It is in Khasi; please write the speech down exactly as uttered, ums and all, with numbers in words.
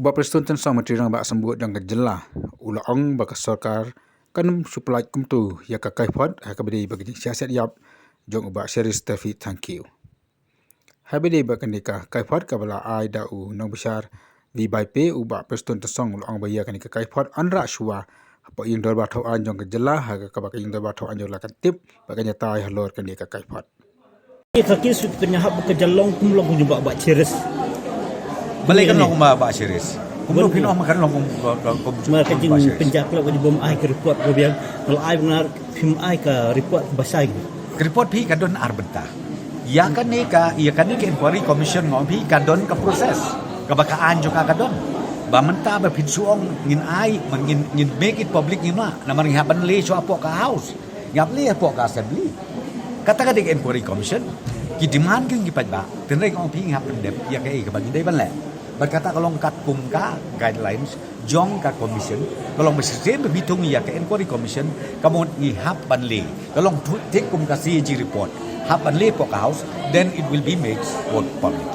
Bah Prestone Tynsong, Myntri Rangbah Symbood jong ka jylla, u la ong ba ka sorkar kan ym shu pyllait kumto ïa ka kaiphod ha kaba ïadei bad ka jingshah siat ïap jong u Bah Cherish Taffy Thangkhiew. Ha kaba ïadei bad kane ka kaiphod kaba la ai da u nongbishar V Baipe, u Bah Prestone Tynsong u la ong ba ïa kane ka kaiphod yn rah shuwa hapoh ïing dorbar thaw aiñ jong ka jylla, ha kaba ka ïing dorbar thaw aiñ jong ka jylla kan tip bad kan ïatai halor kane ka kaiphod. Ka case ka pynïahap ka jyllong kum long kumba Bah Cherish. Balei kan long kumba Bah Cherish? Kumno phin ong ma kan long kum, kum, kum, ma ka jingpynjah khlem ka jingbym ai ka report ba biang, la ai bynnar phim ai ka report ba shai. Ka report phi ka don ar bynta. Ïa kane ka, ïa kane ka inquiry commission nga ong phi ka don ka process kaba ka aiñ jong ka ka don. Ba mynta ba phin shu ong ngin ai, ngin, ngin make it public ngim lah, namar ngi hap ban leh shuwa hapoh ka House. Ngi hap leh hapoh ka Assembly. Kata ka dei ka inquiry commission. Ki demand ki ki paidbah. Tynrai nga ong phi ngi hap pyndep ïa kaei kaba ngi dei ban leh. Bad kata ka long katkum ka guidelines jong ka commission. Ka long ba shisien ba phi thung ïa ka inquiry commission, ka mut ngi hap ban leh. Ka long thik kum ka C A G report. Hap ban leh hapoh ka House, then it will be made for public.